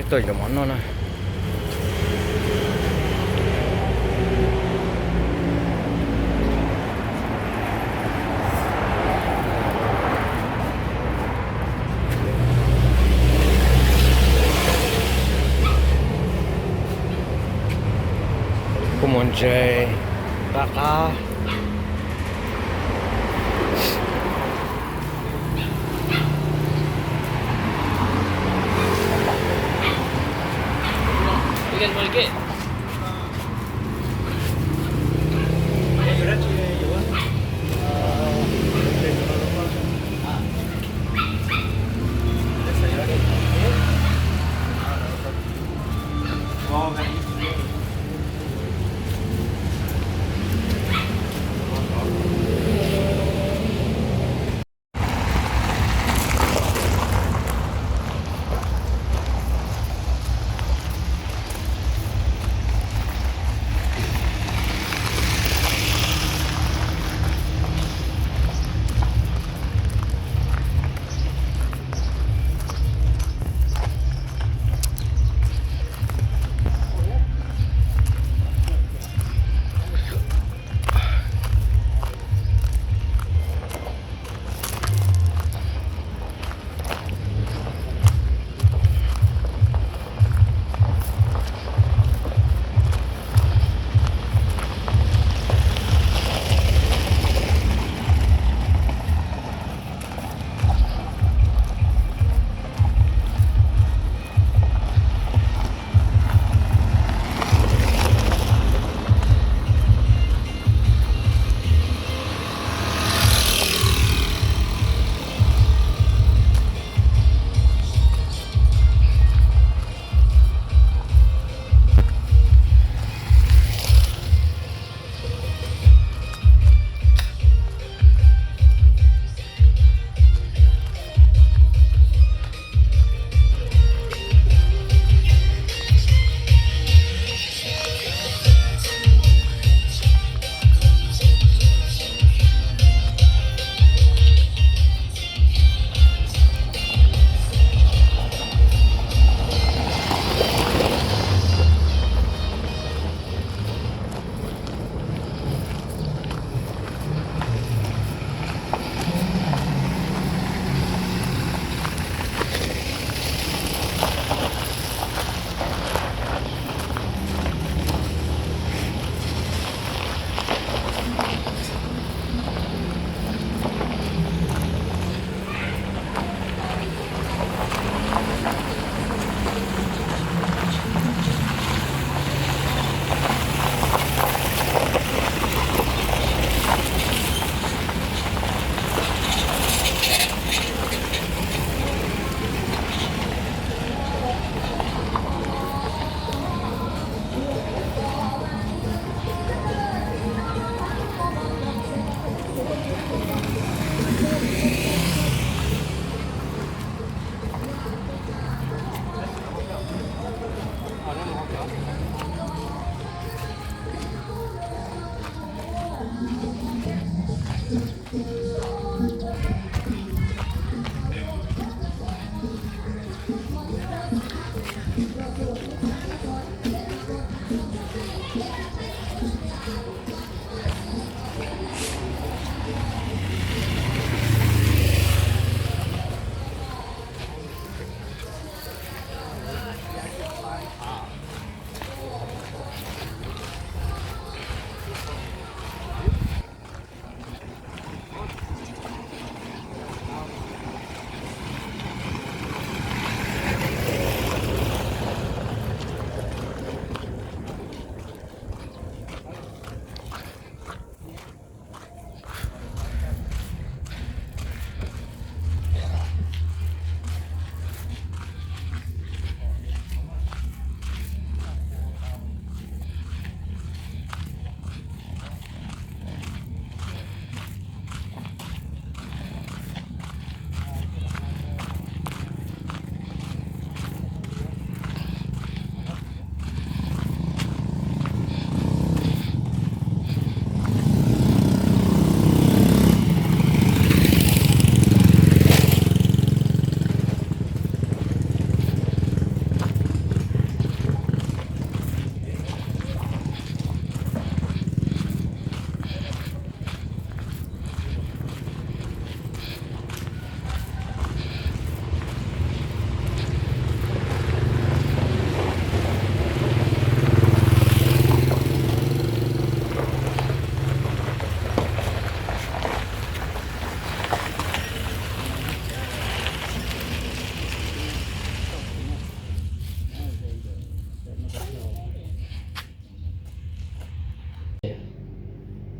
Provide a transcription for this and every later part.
Tuaj yuav mov noj na. Kuv mus ntses qab qab.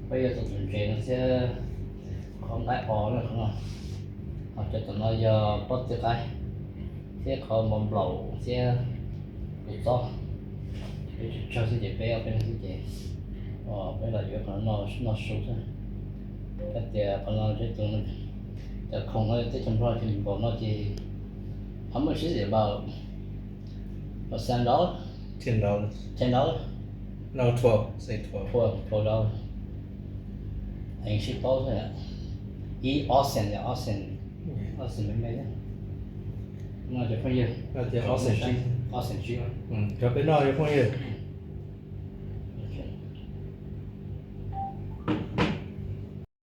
Peb yuav tau tus ntses no thiab qhov nqaij os no, qhov no, ho cov tom no yog pob tw qaib thiab qhov mov nplaum thiab tus txob. Peb tsawg xwb ces peb ob peb leeg xwb ces peb los yuav qhov no noj su xwb. Koj tias qhov no cov khoom no teb chaws Nplog ces npaum no ces how much is it about? About seven dollars? Ten dollars. Ten dollars? No, twelve. Say twelve. Twelve, twelve dollars. Eev sib paub xwb. Ib ob cent, ob cent, ob cent me me thiab. No cov phooj ywg, ob cent tsib. Cov peb noj cov phooj ywg.